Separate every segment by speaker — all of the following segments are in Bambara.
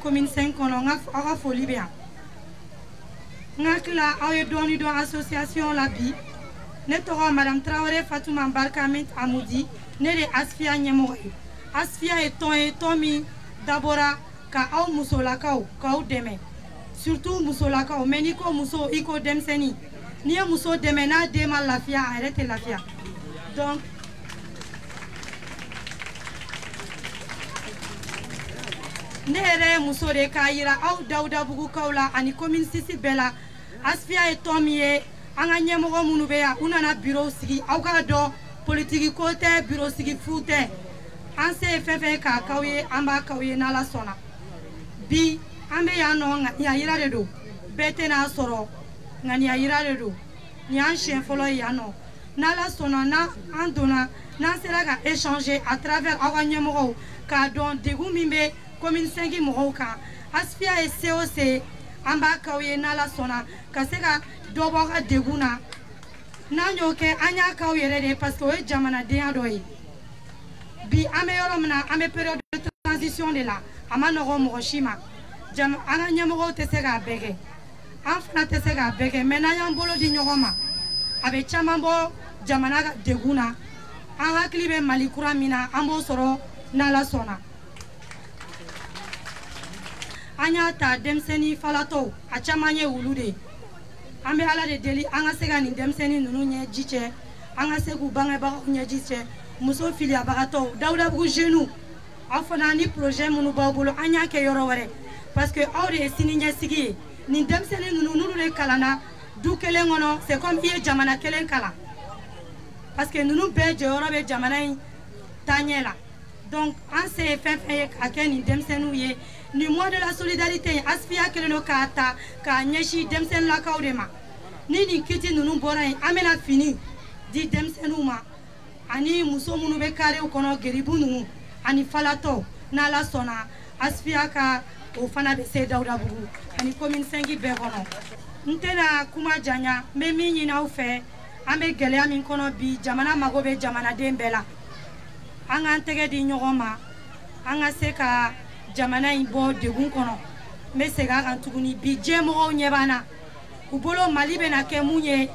Speaker 1: commune 5 kɔnɔ, n ka aw ka foli bɛ yan. N hakili la aw ye dɔɔni dɔn association la bi. Ne tɔgɔ Madame Traoré Fatouma Barka Mint Amoudi, ne de ye ASFIA ɲɛmɔgɔ ye. ASFIA ye tɔn ye, tɔn min dabɔra ka aw musolakaw k'aw dɛmɛ, surtout musolakaw. Mais n'i ko muso, i ko denmisɛnnin. N'i ye muso dɛmɛ n'a den ma lafiya, a yɛrɛ tɛ lafiya. Donc ne yɛrɛ ye muso de k'a yira aw Dawudabugukaw la ani commune 6 bɛɛ la. ASFIA ye tɔn min ye, an ka ɲɛmɔgɔ minnu bɛ yan, u nana bureau sigi. Aw k'a dɔn politiki ko tɛ, bureau sigi fu tɛ. An se ye fɛn fɛn k'a k'aw ye, an b'a k'aw ye n'Ala sɔnna. Bi an bɛ yan nɔ, ŋaniya yira de don, bɛɛ tɛna sɔrɔ, ŋaniya yira de don. Nin y'an siɲɛ fɔlɔ ye yan nɔ. N'Ala sɔnna, n'an donna, n'an sera ka échanger à travers aw ka ɲɛmɔgɔw k'a dɔn degun min bɛ commune 5 mɔgɔw kan. ASFIA ye se o se, an b'a k'aw ye n'Ala sɔnna, ka se ka dɔ bɔ aw ka degun na. N'an y'o kɛ, an y'a k'aw yɛrɛ de ye, parce que o ye jamanadenya dɔ ye. Bi an bɛ yɔrɔ min na, an bɛ période de transition de la, a ma nɔgɔn mɔgɔ si ma. An ka ɲɛmɔgɔw tɛ se k'a bɛɛ kɛ, an fana tɛ se k'a bɛɛ kɛ, mais n'an y'an bolo di ɲɔgɔn ma, a bɛ caman bɔ jamana ka degun na. An hakili bɛ Mali kura min na, an b'o sɔrɔ n'Ala sɔnna. An y'a ta denmisɛnnin falatɔw, a caman ye wulu de ye. An bɛ Ala de deli an ka se ka nin denmisɛnnin ninnu ɲɛji cɛ, an ka se k'u bangebagaw ɲɛji cɛ, muso filiyabagatɔw, Dawudabugu jeunes, aw fana ni projet minnu b'aw bolo, an y'a kɛ yɔrɔ wɛrɛ, parce que aw de ye sini ɲɛsigi ye. Nin denmisɛnnin ninnu, n'olu de kalanna du kelen kɔnɔ, c'est comme i ye jamana kelen kalan, parce que ninnu bɛɛ jɔyɔrɔ bɛ jamana in taaɲɛ la. Donc an se ye fɛn fɛn ye k'a kɛ nin denmisɛnninw ye. Nin mois de la solidarité in, ASFIA kɛlen don k'a ta k'a ɲɛsin denmisɛnninlakaw de ma. Ni nin kiti ninnu bɔra yen, an bɛna fini di denmisɛnninw ma, ani muso minnu bɛ karew kɔnɔ, geribu ninnu ani falatɔw. N'Ala sɔnna, ASFIA ka o fana bɛ se Dawudabugu ani commune 5 bɛɛ kɔnɔ. N tɛna kuma janya, n bɛ min ɲini aw fɛ, an bɛ gɛlɛya min kɔnɔ bi, jamana mago bɛ jamanaden bɛɛ la. An k'an tɛgɛ di ɲɔgɔn ma, an ka se ka jamana in bɔ degun kɔnɔ. N bɛ segin a kan tuguni, bi diɲɛ mɔgɔw ɲɛ b'an na, u bolo Mali bɛna kɛ mun ye,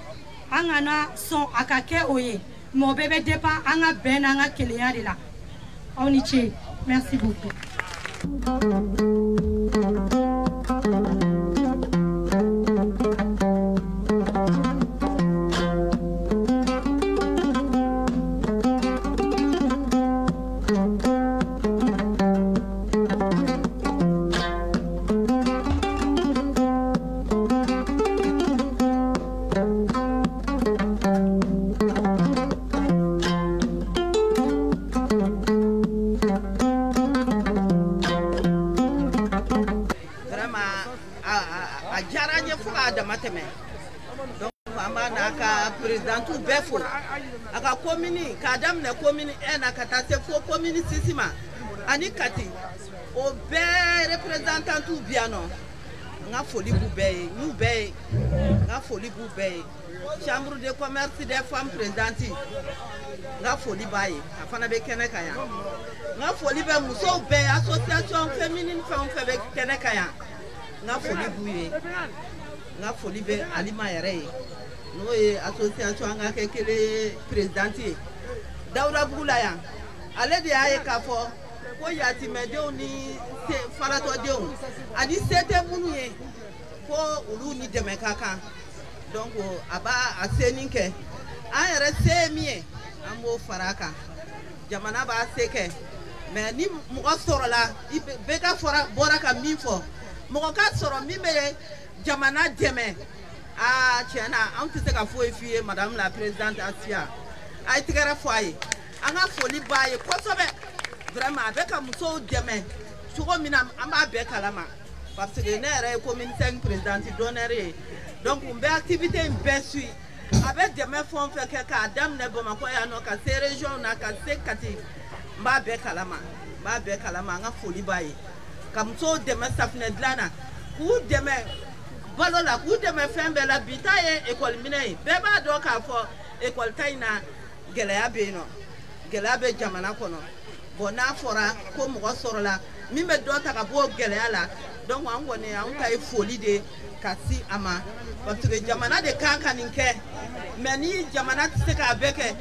Speaker 1: an kana sɔn a ka kɛ o ye. Mɔgɔ bɛɛ bɛ dépend an ka bɛn n'an ka kelenya de la. Aw ni ce, merci beaucoup.
Speaker 2: A ka commune k'a daminɛ commune 1 na ka taa se fo commune 6 ma ani Kati, o bɛɛ représentantes bi yan nɔ. N ka foli b'u bɛɛ ye, n y'u bɛɛ ye, n ka foli b'u bɛɛ ye. Chambre de commerce des femmes présidente, n ka foli b'a ye, a fana bɛ kɛnɛ kan yan. N ka foli bɛ musow bɛɛ, association féminine fɛn o fɛn bɛ kɛnɛ kan yan, n ka foli b'u ye. N ka foli bɛ Alima yɛrɛ ye, n'o ye association an ka kɛ kelen présidente ye Dawudabugu la yan. Ale de y'a ye k'a fɔ ko yatimɛdenw ni falatɔdenw ani se tɛ minnu ye, ko olu ni dɛmɛ ka kan. Donc a b'a a senin kɛ, an yɛrɛ se ye min ye, an b'o fara a kan. Jamana b'a se kɛ, mais ni mɔgɔ sɔrɔla, bɛɛ ka fɔra bɔra ka min fɔ, mɔgɔ ka sɔrɔ min bɛ jamana dɛmɛ. Aa tiɲɛ na, anw tɛ se ka foyi f'i ye madame la présidente ASFIA. A ye tɛgɛrɛ fɔ a ye, an ka foli b'a ye kosɛbɛ. Vraiment a bɛ ka musow dɛmɛ cogo min na, an b'a bɛɛ kalama, parce que ne yɛrɛ ye commune 5 présidente d'honneur ye. Donc n bɛ activité in bɛɛ suit. A bɛ dɛmɛ fɛn o fɛn kɛ k'a daminɛ Bamakɔ yan nɔ ka se région na ka se Kati, n b'a bɛɛ kalama, n b'a bɛɛ kalama. An ka foli b'a ye, ka musow dɛmɛ safunɛ dilan na, k'u dɛmɛ balo la, k'u dɛmɛ fɛn bɛɛ la. Bi ta ye école minɛ ye, bɛɛ b'a dɔn k'a fɔ école ta in na gɛlɛya bɛ yen nɔ, gɛlɛya bɛ jamana kɔnɔ. Bon n'a fɔra ko mɔgɔ sɔrɔla Min bɛ dɔ ta ka bɔ gɛlɛya la. Donc an kɔni anw ta ye foli de ka si a ma, parce que jamana de kan ka nin kɛ. Mais ni jamana tɛ se k'a bɛɛ kɛ,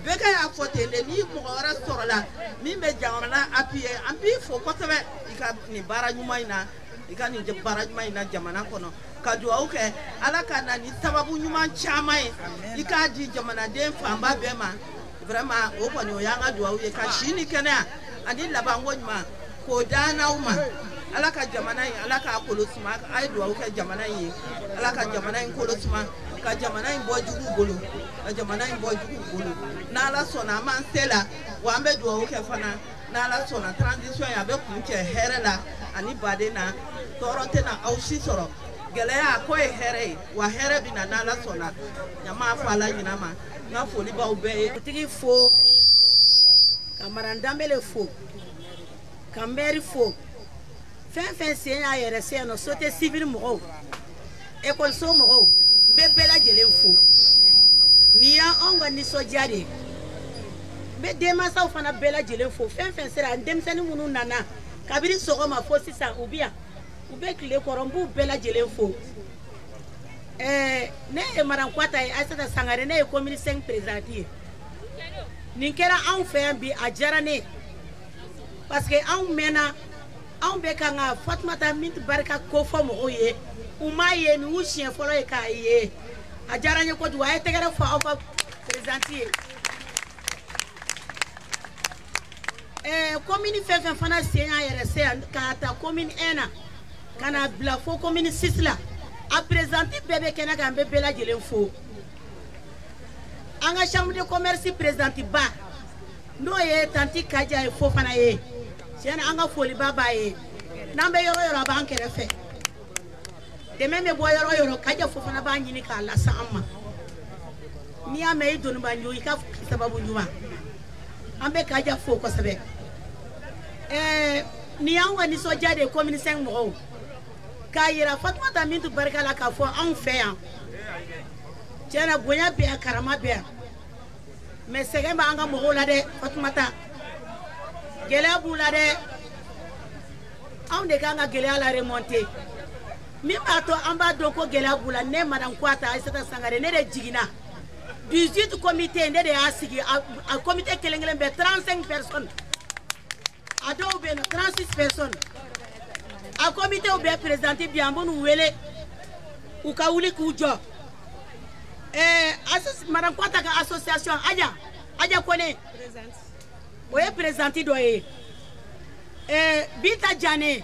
Speaker 2: bɛɛ ka y'a fɔ ten de, ni mɔgɔ wɛrɛ sɔrɔla min bɛ jamana appuyer, an b'i fo kosɛbɛ i ka nin baara ɲuman in na, i ka nin baara ɲuman in na jamana kɔnɔ. Ka dugawu kɛ Ala ka na ni sababu ɲuman caman ye, i k'a di jamanaden fanba bɛɛ ma. Vraiment o kɔni o y'an ka dugawu ye, ka si ni kɛnɛya ani labanko ɲuman k'o d'an n'aw ma. Ala ka jamana in, Ala k'a kolo suma. A ye dugawu kɛ jamana in ye, Ala ka jamana in kolo suma, ka jamana in bɔ juguw bolo, ka jamana in bɔ juguw bolo. N'Ala sɔnna an b'an se la, wa an bɛ dugawu kɛ fana n'Ala sɔnna transition in a bɛ kun cɛ hɛrɛ la ani baden na, tɔɔrɔ tɛna aw si sɔrɔ. Gɛlɛya ko ye hɛrɛ ye, wa hɛrɛ bɛ na n'Ala sɔnna. Ɲama fɔ Ala ɲinɛ ma. N ka foli b'aw bɛɛ ye.
Speaker 3: Dugutigi fo, ka Madame Danbele fo, ka maire fo, fɛn fɛn sen y'a yɛrɛ se yan nɔ, société civile mɔgɔw, ekɔliso mɔgɔw, n bɛ bɛɛ lajɛlen fo. Nin y'anw ka nisɔndiya de ye. N bɛ denmansaw fana bɛɛ lajɛlen fo, fɛn fɛn sera denmisɛnnin minnu nana kabini sɔgɔma fo sisan u bɛ yan, u bɛ tile kɔrɔ, n b'u bɛɛ lajɛlen fo. Ne ye Madame Kwata ye, Aïssata Sangare, ne ye commune 5 présidente ye. Nin kɛra anw fɛ yan bi, a diyara ne ye, parce que anw mɛnna, anw bɛ kan ka Fatumata Minti Barika ko fɔ mɔgɔw ye, u m'a ye, nin y'u siɲɛ fɔlɔ ye k'a ye. A diyara n ye kojugu. A ye tɛgɛrɛ fɔ aw ka présidente ye. Commune fɛn fɛn fana sen y'a yɛrɛ se yan, k'a ta commune 1 na ka na bila fo commune 6 la, a présidente bɛɛ bɛ kɛnɛ kan, n bɛ bɛɛ lajɛlen fo. An ka chambre de commerce présidente ba, n'o ye tanti Kaja ye, Fofana ye, tiɲɛ na an ka foliba b'a ye. N'an bɛ yɔrɔ yɔrɔ a b'an kɛrɛfɛ, dɛmɛ bɛ bɔ yɔrɔ yɔrɔ, Kaja Fofana b'a ɲini k'a lase an ma. N'i y'a mɛn i doniba ɲu, i ka sababu ɲuman, an bɛ Kaja fo kosɛbɛ. Nin y'anw ka nisɔndiya de ye commune 5 mɔgɔw, k'a yira Fatumata Minti Barika la k'a fɔ anw fɛ yan, tiɲɛ na bonya bɛ yan, karama bɛ yan, mais sɛgɛn b'an ka mɔgɔw la dɛ. Fatumata, gɛlɛya b'u la dɛ. Anw de k'an ka gɛlɛya la remonter. Min b'a to an b'a dɔn ko gɛlɛya b'u la, ne Madame Kwata Aïssata Sangare, ne de jiginna 18 comité, ne de y'a sigi. A comité kelen kelen bɛɛ 35 personnes, a dɔw bɛ yen nɔ 36 personnes. A comité bɛɛ présidente bi, an b'u wele u ka wuli k'u jɔ. Madame Kwata ka association, Aja Kone, o ye présidente dɔ ye. Binta Jane,